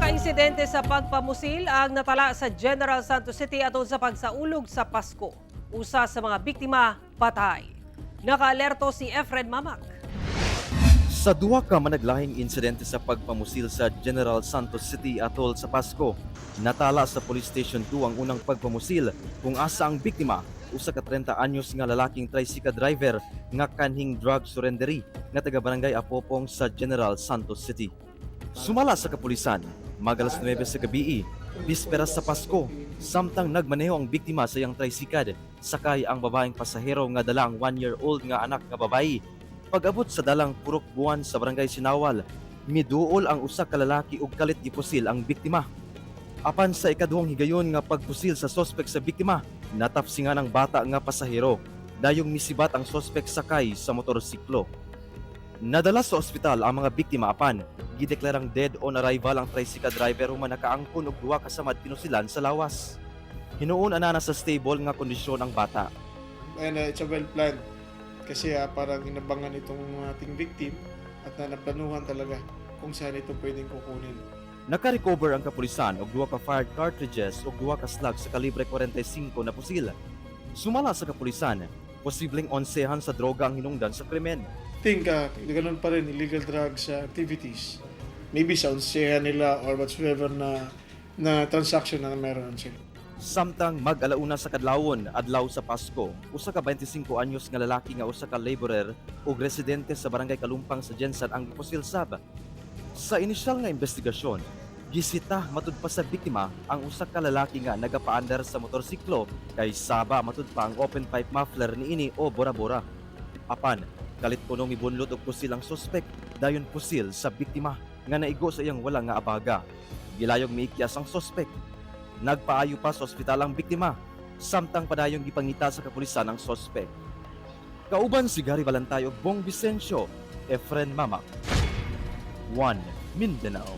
Ka insidente sa pagpamusil ang natala sa General Santos City atol sa pagsaulog sa Pasko. Usa sa mga biktima, patay. Nakaalerto si Efren Mamak. Sa duha ka managlahing insidente sa pagpamusil sa General Santos City atol sa Pasko, natala sa Police Station 2 ang unang pagpamusil kung asa ang biktima, usa ka 30 anyos nga lalaking tricycle driver nga kanhing drug surrendery nga taga Barangay Apopong sa General Santos City. Sumala sa kapulisan, mag-alas 9 sa gabii, bisperas sa Pasko, samtang nagmaneho ang biktima sa iyang tricycle, sakay ang babaeng pasahero nga dala ang 1-year-old nga anak nga babayi. Pag-abot sa dalang Purok Buwan sa Barangay Sinawal, miduol ang usa ka lalaki ug kalit gipusil ang biktima. Apan sa ikaduhang higayon nga pagpusil sa sospek sa biktima, natapsingan ang bata nga pasahero. Dayong misibat ang sospek sakay sa motorsiklo. Nadala sa ospital ang mga biktima, apan gideklarang dead on arrival ang tricycle driver human nakaangkon og duha ka samad pinusilan sa lawas. Hinuon ana na sa stable nga kondisyon ang bata. And it's a well-planned kasi parang inabangan itong ating victim at na naplanuhan talaga kung saan ito pwedeng kukunin. Naka-recover ang kapulisan og duha ka fired cartridges ug duha ka slug sa kalibre 45 na pusil. Sumala sa kapulisan, posibleng onsehan sa droga ang hinungdan sa krimen. Think, ganun pa rin, illegal drugs activities. Maybe sa onsehan nila or whatsoever na transaction na meron sila. Samtang mag-alauna sa kadlawon adlaw sa Pasko, usa ka 25 anyos nga lalaki nga usa ka laborer ug residente sa Barangay Kalumpang sa Gensan ang gipusil sab. Sa inisyal nga investigasyon, gisita matud pa sa biktima ang usa ka lalaki nga nagapaandar sa motorsiklo kay saba matud pa ang open pipe muffler niini o bora-bora. Apan, kalit kuno mibunlot og pusil ang suspek, dayon pusil sa biktima nga naigo sa iyang wala nga abaga. Gilayog miikyas ang suspek. Nagpaayo pa sa ospital ang biktima, samtang padayong gipangita sa kapulisan ang sospek. Kauban si Gary Balantay ug Bong Vicencio, Efren Mamak. 1 Mindanao.